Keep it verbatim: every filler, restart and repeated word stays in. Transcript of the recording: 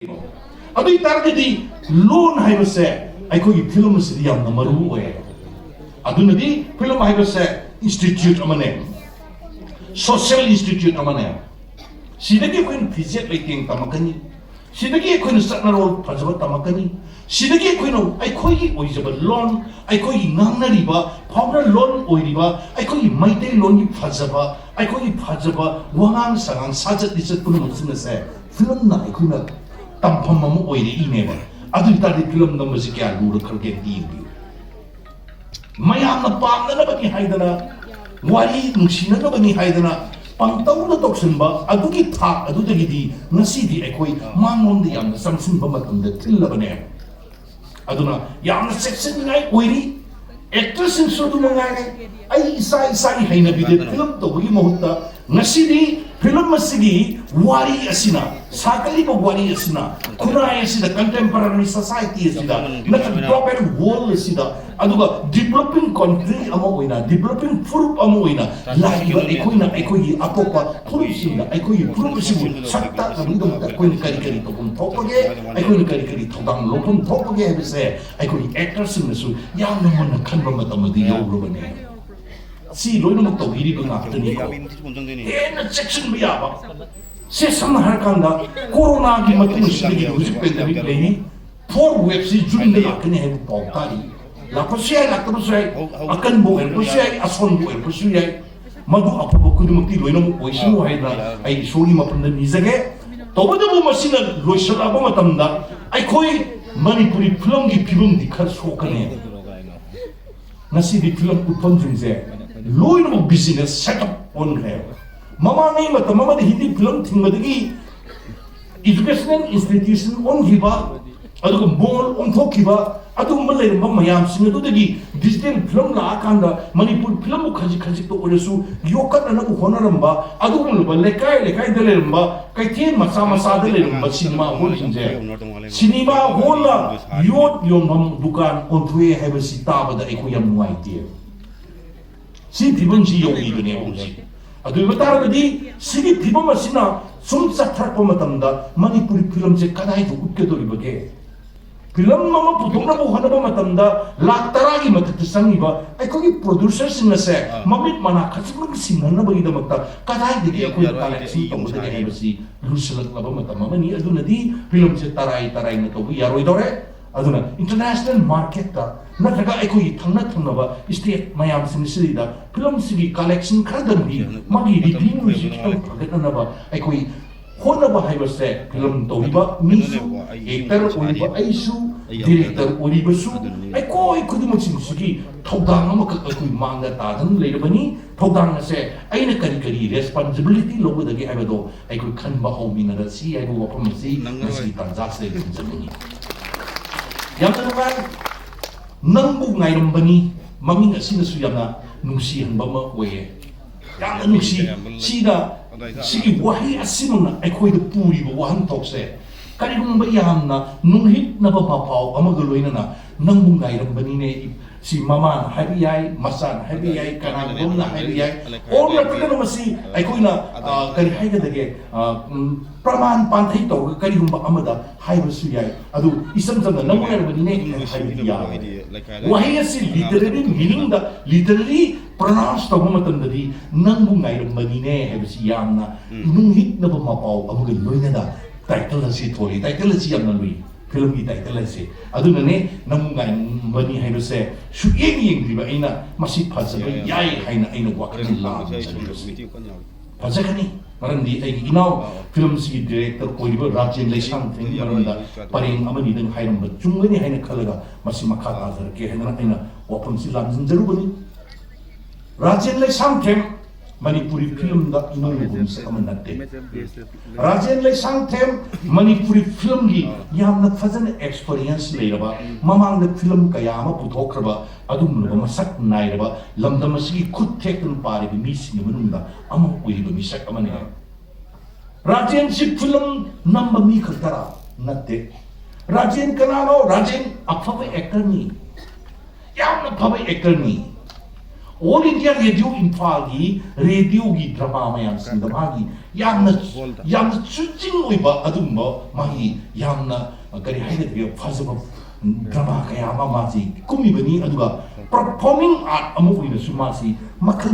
ꯑꯗꯨ ꯑꯣꯏꯇꯥꯔꯒꯗꯤ ꯂꯣꯟ ꯍꯥꯏꯕꯁꯦ ꯑꯩꯈꯣꯏꯒꯤ ꯐꯤꯂꯝ ꯑꯁꯤꯗꯤ ꯌꯥꯝꯅ ꯃꯔꯨ ꯑꯣꯏ꯫ ꯑꯗꯨꯅꯗꯤ ꯐꯤꯂꯝ ꯍꯥꯏꯕꯁꯦ ꯏꯟꯁꯇꯤꯇ꯭ꯌꯨꯠ ꯑꯃꯅꯦ, ꯁꯣꯁꯤꯌꯦꯜ ꯏꯟꯁꯇꯤꯇ꯭ꯌꯨꯠ ꯑꯃꯅꯦ꯫ ꯁꯤꯗꯒꯤ ꯑꯩꯈꯣꯏꯅ ꯐꯤꯖꯦꯠ ꯂꯩꯇꯦꯡ ꯇꯝꯃꯛꯀꯅꯤ, ꯁꯤꯗꯒꯤ ꯑꯩꯈꯣꯏꯅ ꯆꯠꯅꯔꯣꯜ ꯐꯖꯕ ꯇꯝꯃꯛꯀꯅꯤ, ꯁꯤꯗꯒꯤ ꯑꯩꯈꯣꯏꯅ ꯑꯩꯈꯣꯏꯒꯤ ꯑꯣꯏꯖꯕ ꯂꯣꯟ, ꯑꯩꯈꯣꯏꯒꯤ ꯉꯥꯡꯅꯔꯤꯕ ꯐꯥꯎꯅ ꯂꯣꯟ ꯑꯣꯏꯔꯤꯕ ꯑꯩꯈꯣꯏꯒꯤ ꯃꯩꯇꯩꯂꯣꯟꯒꯤ ꯐꯖꯕ, ꯑꯩꯈꯣꯏꯒꯤ ꯐꯖꯕ ꯋꯥꯉꯥꯡ ꯁꯉꯥꯡ, ꯁꯥꯖꯠ ꯂꯤꯆꯠ ꯄꯨꯝꯅꯃꯛꯁꯤꯡ ꯑꯁꯦ ꯐꯤꯂꯝꯅ ꯑꯩꯈꯣꯏꯅ ꯇꯝꯐꯝ ꯑꯃ ꯑꯣꯏꯔꯛꯏꯅꯦꯕ꯫ ꯑꯗꯨ ꯑꯣꯏꯇꯥꯔꯗꯤ ꯐꯤꯂꯝ ꯅꯝꯕꯁꯤ ꯀꯌꯥ ꯂꯨꯔꯈ꯭ꯔꯒꯦ ꯑꯝꯇ ꯌꯦꯡꯕꯤꯌꯨ꯫ ꯃꯌꯥꯝꯅ ꯄꯥꯝꯅꯅꯕꯅꯤ ꯍꯥꯏꯗꯅ, ꯋꯥꯔꯤ ꯅꯨꯡꯁꯤꯅꯅꯕꯅꯤ ꯍꯥꯏꯗꯅ ꯄꯪꯇꯧꯗ ꯇꯧꯁꯤꯟꯕ ꯑꯗꯨꯒꯤ ꯊꯥꯛ ꯑꯗꯨꯗꯒꯤꯗꯤ ꯉꯁꯤꯗꯤ ꯑꯩꯈꯣꯏ ꯃꯥꯡꯂꯣꯝꯗ ꯌꯥꯝꯅ ꯆꯪꯁꯤꯟꯕ ꯃꯇꯝꯗ ꯊꯤꯜꯂꯕꯅꯦ꯫ ꯑꯗꯨꯅ ꯌꯥꯝꯅ ꯆꯦꯛꯁꯤꯟꯅꯤꯡꯉꯥꯏ ꯑꯣꯏꯔꯤ꯫ ꯑꯦꯛꯇꯔꯁꯤꯡꯁꯨ ꯑꯗꯨ ꯃꯉꯥꯏꯔꯦ꯫ ꯑꯩ ꯏꯁꯥ ꯏꯁꯥꯒꯤ ꯍꯩꯅꯕꯤꯗ ꯐꯤꯂꯝ ꯇꯧꯕꯒꯤ ꯃꯍꯨꯠꯇ ꯉꯁꯤꯗꯤ ꯐꯤꯂꯝ ꯑꯁꯤꯒꯤ ꯋꯥꯔꯤ ꯑꯁꯤꯅ, ꯁꯥꯒꯠꯂꯤꯕ ꯋꯥꯔꯤ ꯑꯁꯤꯅ, ꯈꯨꯟꯅꯥꯏ ꯑꯁꯤꯗ, ꯀꯟꯇꯦꯝꯄꯔꯔꯤ ꯁꯣꯁꯥꯏꯇꯤ ꯑꯁꯤꯗ, ꯅꯠꯇ꯭ꯔꯒ ꯗꯤꯕ꯭ꯂꯞꯄꯤꯡ ꯋꯥꯔꯜ ꯑꯁꯤꯗ, ꯑꯗꯨꯒ ꯗꯤꯕ꯭ꯂꯞꯄꯤꯡ ꯀꯟꯇ꯭ꯔꯤ ꯑꯃ ꯑꯣꯏꯅ, ꯗꯤꯕ꯭ꯂꯞꯄꯤꯡ ꯐꯨꯔꯨꯞ ꯑꯃ ꯑꯣꯏꯅ ꯂꯥꯛꯏꯕ ꯑꯩꯈꯣꯏꯅ ꯑꯩꯈꯣꯏꯒꯤ ꯑꯇꯣꯞꯄ ꯐꯨꯔꯨꯞꯁꯤꯡꯗ ꯑꯩꯈꯣꯏꯒꯤ ꯐꯨꯔꯨꯞ ꯑꯁꯤꯕꯨ ꯁꯛ ꯇꯥꯛꯅꯕꯒꯤꯗꯃꯛꯇ ꯑꯩꯈꯣꯏꯅ ꯀꯔꯤ ꯀꯔꯤ ꯇꯧꯐꯝ ꯊꯣꯛꯄꯒꯦ, ꯑꯩꯈꯣꯏꯅ ꯀꯔꯤ ꯀꯔꯤ ꯊꯧꯗꯥꯡ ꯂꯧꯐꯝ ꯊꯣꯛꯄꯒꯦ ꯍꯥꯏꯕꯁꯦ ꯑꯩꯈꯣꯏꯒꯤ ꯑꯦꯛꯇꯔꯁꯤꯡꯅꯁꯨ ꯌꯥꯝꯅ ꯃꯨꯟꯅ ꯈꯟꯕ ꯃꯇꯝ ꯑꯗꯨ ꯌꯧꯔꯕꯅꯦ꯫ ꯁꯤ ꯂꯣꯏꯅꯃꯛ ꯇꯧꯕꯤꯔꯤꯕ ꯉꯥꯛꯇꯅꯤꯀꯣ꯫ ꯍꯦꯟꯅ ꯆꯦꯛꯁꯤꯟꯕ ꯌꯥꯕ꯫ ꯁꯦ, ꯁꯝꯅ ꯍꯥꯏꯔꯀꯥꯟꯗ, ꯀꯣꯔꯣꯅꯥꯒꯤ ꯃꯇꯨꯡ ꯑꯁꯤꯗꯒꯤ ꯍꯧꯖꯤꯛ ꯄꯦꯟꯗꯦꯃꯤꯛ ꯂꯩꯔꯤ꯫ ꯐꯣꯔ ꯋꯦꯕꯁꯤ ꯖꯨꯟꯗ ꯂꯥꯛꯀꯅꯤ ꯍꯥꯏꯕ ꯄꯥꯎ ꯇꯥꯔꯤ꯫ ꯂꯥꯛꯄꯁꯨ ꯌꯥꯏ, ꯂꯥꯛꯇꯕꯁꯨ ꯌꯥꯏ, ꯑꯀꯟꯕ ꯑꯣꯏꯔꯛꯄꯁꯨ ꯌꯥꯏ, ꯑꯁꯣꯟꯕ ꯑꯣꯏꯔꯛꯄꯁꯨ ꯌꯥꯏ꯫ ꯃꯗꯨ ꯑꯐꯕ ꯈꯨꯗꯤꯡꯃꯛꯇꯤ ꯂꯣꯏꯅꯃꯛ ꯑꯣꯏꯁꯅꯨ ꯍꯥꯏꯅ ꯑꯩ ꯏꯁꯣꯔꯒꯤ ꯃꯐꯝꯗ ꯅꯤꯖꯒꯦ꯫ ꯇꯧꯕꯇꯕꯨ ꯃꯁꯤꯅ ꯂꯣꯏꯁꯤꯜꯂꯛꯑꯕ ꯃꯇꯝꯗ ꯑꯩꯈꯣꯏ ꯃꯅꯤꯄꯨꯔꯤ ꯐꯤꯂꯝꯒꯤ ꯐꯤꯕꯝꯗꯤ ꯈꯔ ꯁꯣꯛꯀꯅꯤ꯫ ꯉꯁꯤꯗꯤ ꯐꯤꯂꯝ ꯎꯠꯐꯝꯁꯤꯡꯁꯦ ꯂꯣꯏꯅꯃꯛ ꯕꯤꯖꯤꯅꯦꯁ ꯁꯦꯠ ꯑꯞ ꯑꯣꯟꯈ꯭ꯔꯦꯕ꯫ ꯃꯃꯥꯡꯉꯩ ꯃꯇꯝ ꯑꯃꯗ ꯍꯤꯟꯗꯤ ꯐꯤꯂꯝ ꯊꯤꯡꯕꯗꯒꯤ ꯏꯖꯨꯀꯦꯁꯅꯦꯜ ꯏꯟꯁꯇꯤꯇ꯭ꯌꯨꯁꯟ ꯑꯣꯟꯈꯤꯕ, ꯑꯗꯨꯒ ꯃꯣꯜ ꯑꯣꯟꯊꯣꯛꯈꯤꯕ, ꯑꯗꯨꯒꯨꯝꯕ ꯂꯩꯔꯝꯕ ꯃꯌꯥꯝꯁꯤꯡ ꯑꯗꯨꯗꯒꯤ ꯗꯤꯖꯤꯇꯦꯜ ꯐꯤꯂꯝ ꯂꯥꯛꯑꯀꯥꯟꯗ ꯃꯅꯤꯄꯨꯔ ꯐꯤꯂꯝꯕꯨ ꯈꯖꯤꯛ ꯈꯖꯤꯛꯇ ꯑꯣꯏꯔꯁꯨ ꯌꯣꯛꯈꯠꯅꯅꯕ ꯍꯣꯠꯅꯔꯝꯕ, ꯑꯗꯨꯒꯨꯝꯂꯕ ꯂꯩꯀꯥꯏ ꯂꯩꯀꯥꯏꯗ ꯂꯩꯔꯝꯕ, ꯀꯩꯊꯦꯜ ꯃꯆꯥ ꯃꯆꯥꯗ ꯂꯩꯔꯝꯕ ꯁꯤꯅꯦꯃꯥ ꯍꯣꯜꯁꯤꯡꯁꯦ ꯁꯤꯅꯦꯃꯥ ꯍꯣꯜꯅ ꯌꯣꯠ ꯌꯣꯟꯐꯝ ꯗꯨꯀꯥꯟ ꯑꯣꯟꯊꯣꯛꯑꯦ ꯍꯥꯏꯕꯁꯤ ꯇꯥꯕꯗ ꯑꯩꯈꯣꯏ ꯌꯥꯝ ꯅꯨꯡꯉꯥꯏꯇꯦ꯫ ꯁꯤ ꯐꯤꯕꯝꯁꯤ ꯌꯧꯔꯤꯕꯅꯦꯕ ꯍꯧꯖꯤꯛ꯫ ꯑꯗꯨ ꯑꯣꯏꯕ ꯇꯥꯔꯒꯗꯤ ꯁꯤꯒꯤ ꯐꯤꯕꯝ ꯑꯁꯤꯅ ꯁꯨꯝ ꯆꯠꯊꯔꯛꯄ ꯃꯇꯝꯗ ꯃꯅꯤꯄꯨꯔꯤ ꯐꯤꯂꯝꯁꯦ ꯀꯗꯥꯏꯗ ꯎꯠꯀꯗꯧꯔꯤꯕꯒꯦ? ꯐꯤꯂꯝ ꯑꯃ ꯄꯨꯊꯣꯛꯅꯕ ꯍꯣꯠꯅꯕ ꯃꯇꯝꯗ ꯂꯥꯛ ꯇꯔꯥꯒꯤ ꯃꯊꯛꯇ ꯆꯪꯉꯤꯕ ꯑꯩꯈꯣꯏꯒꯤ ꯄ꯭ꯔꯣꯗ꯭ꯌꯨꯁꯔꯁꯤꯡ ꯑꯁꯦ ꯃꯃꯤꯠ ꯃꯅꯥ ꯈꯖꯤꯛꯃꯛ ꯁꯤꯡꯍꯟꯅꯕꯒꯤꯗꯃꯛꯇ ꯀꯗꯥꯏꯗꯒꯤ ꯑꯩꯈꯣꯏꯅ ꯀꯂꯦꯛꯁꯟ ꯇꯧꯒꯗꯒꯦ ꯍꯥꯏꯕꯁꯤ ꯂꯨꯁꯤꯜꯂꯛꯂꯕ ꯃꯇꯝ ꯑꯃꯅꯤ꯫ ꯑꯗꯨꯅꯗꯤ ꯐꯤꯂꯝꯁꯦ ꯇꯔꯥꯏ ꯇꯔꯥꯏꯅ ꯇꯧꯕ ꯌꯥꯔꯣꯏꯗꯧꯔꯦ꯫ ꯑꯗꯨꯅ ꯏꯟꯇꯔꯅꯦꯁꯅꯦꯜ ꯃꯥꯔꯀꯦꯠꯇ ꯅꯠꯇ꯭ꯔꯒ ꯑꯩꯈꯣꯏꯒꯤ ꯊꯪꯅ ꯊꯪꯅꯕ ꯁ꯭ꯇꯦꯠ ꯃꯌꯥꯝꯁꯤꯡꯁꯤꯗ ꯐꯤꯂꯝꯁꯤꯒꯤ ꯀꯂꯦꯛꯁꯟ ꯈꯔꯗꯪꯗꯤ ꯃꯥꯒꯤ ꯔꯤꯚꯤꯅ꯭ꯌꯨꯁꯤ ꯈꯤꯇꯪ ꯐꯒꯠꯅꯅꯕ ꯑꯩꯈꯣꯏ ꯍꯣꯠꯅꯕ ꯍꯥꯏꯕꯁꯦ ꯐꯤꯂꯝ ꯇꯧꯔꯤꯕ ꯃꯤꯁꯨ, ꯑꯦꯛꯇꯔ ꯑꯣꯏꯔꯤꯕ ꯑꯩꯁꯨ, ꯗꯤꯔꯦꯛꯇꯔ ꯑꯣꯏꯔꯤꯕꯁꯨ, ꯑꯩꯈꯣꯏ ꯈꯨꯗꯤꯡꯃꯛꯁꯤꯡꯁꯤꯒꯤ ꯊꯧꯗꯥꯡ ꯑꯃꯈꯛ ꯑꯩꯈꯣꯏ ꯃꯥꯡꯗ ꯇꯥꯗꯨꯅ ꯂꯩꯔꯕꯅꯤ꯫ ꯊꯧꯗꯥꯡ ꯑꯁꯦ ꯑꯩꯅ ꯀꯔꯤ ꯀꯔꯤ ꯔꯦꯁꯄꯣꯟꯁꯤꯕꯤꯂꯤꯇꯤ ꯂꯧꯒꯗꯒꯦ ꯍꯥꯏꯕꯗꯣ ꯑꯩꯈꯣꯏ ꯈꯟꯕ ꯍꯧꯃꯤꯟꯅꯔꯁꯤ ꯍꯥꯏꯕ ꯋꯥꯐꯝ ꯑꯁꯤ ꯉꯁꯤꯒꯤ ꯇꯥꯟꯖꯥꯁꯤꯗ ꯊꯝꯖꯅꯤꯡꯏ꯫ ꯌꯥꯝꯅ ꯅꯨꯡꯉꯥꯏ꯫ ꯅꯪꯕꯨ ꯉꯥꯏꯔꯝꯕꯅꯤ꯫ ꯃꯃꯤꯡ ꯑꯁꯤꯅꯁꯨ ꯌꯥꯝꯅ ꯅꯨꯡꯁꯤꯍꯟꯕ ꯑꯃ ꯑꯣꯏꯌꯦ꯫ ꯌꯥꯝꯅ ꯅꯨꯡꯁꯤ꯫ ꯁꯤꯗ, ꯁꯤꯒꯤ ꯋꯥꯍꯩ ꯑꯁꯤꯃꯛꯅ ꯑꯩꯈꯣꯏꯗ ꯄꯨꯔꯤꯕ ꯋꯥꯍꯟꯊꯣꯛꯁꯦ, ꯀꯔꯤꯒꯨꯝꯕ ꯌꯥꯝꯅ ꯅꯨꯡꯍꯤꯠꯅꯕ ꯃꯄꯥꯎ ꯑꯃꯒ ꯂꯣꯏꯅꯅ ꯅꯪꯕꯨ ꯉꯥꯏꯔꯝꯕꯅꯤꯅꯦ꯫ ꯁꯤ ꯃꯃꯥꯅ ꯍꯥꯏꯕ ꯌꯥꯏ, ꯃꯆꯥꯅ ꯍꯥꯏꯕ ꯌꯥꯏ, ꯀꯅꯥꯒꯨꯝꯕ ꯑꯃꯅ ꯍꯥꯏꯕ ꯌꯥꯏ꯫ ꯑꯣꯔ ꯅꯠꯇ꯭ꯔꯒꯅ ꯃꯁꯤ ꯑꯩꯈꯣꯏꯅ, ꯑ, ꯀꯔꯤ ꯍꯥꯏꯒꯗꯒꯦ, ꯑ, ꯎꯝ, ꯄ꯭ꯔꯃꯥꯟ ꯄꯥꯟꯊꯩ ꯇꯧꯔꯒ ꯀꯔꯤꯒꯨꯝꯕ ꯑꯃꯗ ꯍꯥꯏꯕꯁꯨ ꯌꯥꯏ꯫ ꯑꯗꯨ ꯏꯆꯝ ꯆꯝꯅ "ꯅꯪꯕꯨ ꯉꯥꯏꯔꯝꯕꯅꯤꯅꯦ" ꯍꯥꯏꯅ ꯍꯥꯏꯕꯗꯤ ꯌꯥꯔꯣꯏ꯫ ꯋꯥꯍꯩ ꯑꯁꯤ ꯂꯤꯇꯔꯦꯔꯤ ꯃꯤꯅꯤꯡꯗ, ꯂꯤꯇꯔꯦꯔꯤ ꯄ꯭ꯔꯣꯅꯥꯎꯟꯁ ꯇꯧꯕ ꯃꯇꯝꯗꯗꯤ "ꯅꯪꯕꯨ ꯉꯥꯏꯔꯝꯕꯅꯤꯅꯦ" ꯍꯥꯏꯕꯁꯤ ꯌꯥꯝꯅ ꯅꯨꯡꯍꯤꯛꯅꯕ ꯃꯄꯥꯎ ꯑꯃꯒ ꯂꯣꯏꯅꯅ ꯇꯥꯏꯇꯜ ꯑꯁꯤ ꯊꯣꯛꯏ꯫ ꯇꯥꯏꯇꯜ ꯑꯁꯤ ꯌꯥꯝꯅ ꯂꯨꯏ, ꯐꯤꯂꯝꯒꯤ ꯇꯥꯏꯇꯜ ꯑꯁꯤ꯫ ꯑꯗꯨꯅꯅꯦ "ꯅꯪꯕꯨ ꯉꯥꯏꯔꯝꯕꯅꯤ" ꯍꯥꯏꯕꯁꯦ ꯁꯨꯛꯌꯦꯡ ꯌꯦꯡꯗ꯭ꯔꯤꯕ ꯑꯩꯅ ꯃꯁꯤ ꯐꯖꯕ ꯌꯥꯏ ꯍꯥꯏꯅ ꯑꯩꯅ ꯋꯥꯈꯜ ꯂꯥꯝꯅ ꯆꯠꯂꯤꯕꯁꯤ꯫ ꯐꯖꯒꯅꯤ, ꯃꯔꯝꯗꯤ ꯑꯩꯒꯤ ꯏꯅꯥꯎ ꯐꯤꯂꯝꯁꯤꯒꯤ ꯗꯤꯔꯦꯛꯇꯔ ꯑꯣꯏꯔꯤꯕ ꯔꯥꯖꯦꯟ ꯂꯩꯁꯥꯡꯊꯦꯝꯒꯤ ꯃꯔꯝꯗ ꯄꯔꯦꯡ ꯑꯃꯅꯤꯗꯪ ꯍꯥꯏꯔꯝꯕ ꯆꯨꯝꯒꯅꯤ ꯍꯥꯏꯅ ꯈꯜꯂꯒ ꯃꯁꯤ ꯃꯈꯥ ꯇꯥꯖꯔꯛꯀꯦ ꯍꯥꯏꯗꯅ ꯑꯩꯅ ꯋꯥꯐꯝꯁꯤ ꯂꯥꯝꯖꯤꯟꯖꯔꯨꯕꯅꯤ꯫ ꯔꯥꯖꯦꯟ ꯂꯩꯁꯥꯡꯊꯦꯝ ꯃꯅꯤꯄꯨꯔꯤ ꯐꯤꯂꯝꯗ ꯏꯅꯧ ꯅꯧꯕ ꯃꯤꯁꯛ ꯑꯃ ꯅꯠꯇꯦ꯫ ꯔꯥꯖꯦꯟ ꯂꯩꯁꯥꯡꯊꯦꯝ ꯃꯅꯤꯄꯨꯔꯤ ꯐꯤꯂꯝꯒꯤ ꯌꯥꯝꯅ ꯐꯖꯅ ꯑꯦꯛꯁꯄꯔꯤꯌꯦꯟꯁ ꯂꯩꯔꯕ, ꯃꯃꯥꯡꯗ ꯐꯤꯂꯝ ꯀꯌꯥ ꯑꯃ ꯄꯨꯊꯣꯛꯈ꯭ꯔꯕ ꯑꯗꯨꯒꯨꯝꯂꯕ ꯃꯁꯛ ꯅꯥꯏꯔꯕ, ꯂꯝꯗꯝ ꯑꯁꯤꯒꯤ ꯈꯨꯠ ꯊꯦꯛꯇꯨꯅ ꯄꯥꯜꯂꯤꯕ ꯃꯤꯁꯤꯡꯒꯤ ꯃꯅꯨꯡꯗ ꯑꯃ ꯑꯣꯏꯔꯤꯕ ꯃꯤꯁꯛ ꯑꯃꯅꯤ꯫ ꯔꯥꯖꯦꯟꯁꯤ ꯐꯤꯂꯝ ꯅꯝꯕ ꯃꯤ ꯈꯛꯇꯔꯥ? ꯅꯠꯇꯦ꯫ ꯔꯥꯖꯦꯟ ꯀꯅꯥꯅꯣ? ꯔꯥꯖꯦꯟ ꯑꯐꯕ ꯑꯦꯛꯇꯔꯅꯤ, ꯌꯥꯝꯅ ꯐꯕ ꯑꯦꯛꯇꯔꯅꯤ꯫ All India Radio ꯏꯝꯐꯥꯜꯒꯤ ꯔꯦꯗꯤꯑꯣꯒꯤ ꯗ꯭ꯔꯃꯥ ꯃꯌꯥꯝꯁꯤꯡꯗ ꯃꯥꯒꯤ ꯌꯥꯝꯅ ꯌꯥꯝꯅ ꯆꯨꯆꯤꯡ ꯑꯣꯏꯕ ꯑꯗꯨꯒꯨꯝꯕ ꯃꯥꯒꯤ ꯌꯥꯝꯅ ꯀꯔꯤ ꯍꯥꯏꯒꯗꯒꯦ ꯐꯖꯕ ꯗ꯭ꯔꯃꯥ ꯀꯌꯥ ꯑꯃ ꯃꯥꯁꯤ ꯀꯨꯝꯃꯤꯕꯅꯤ꯫ ꯑꯗꯨꯒ ꯄꯔꯐꯣꯔꯃꯤꯡ ꯑꯥꯔꯠ ꯑꯃ ꯑꯣꯏꯅꯁꯨ ꯃꯥꯁꯤ ꯃꯈꯜ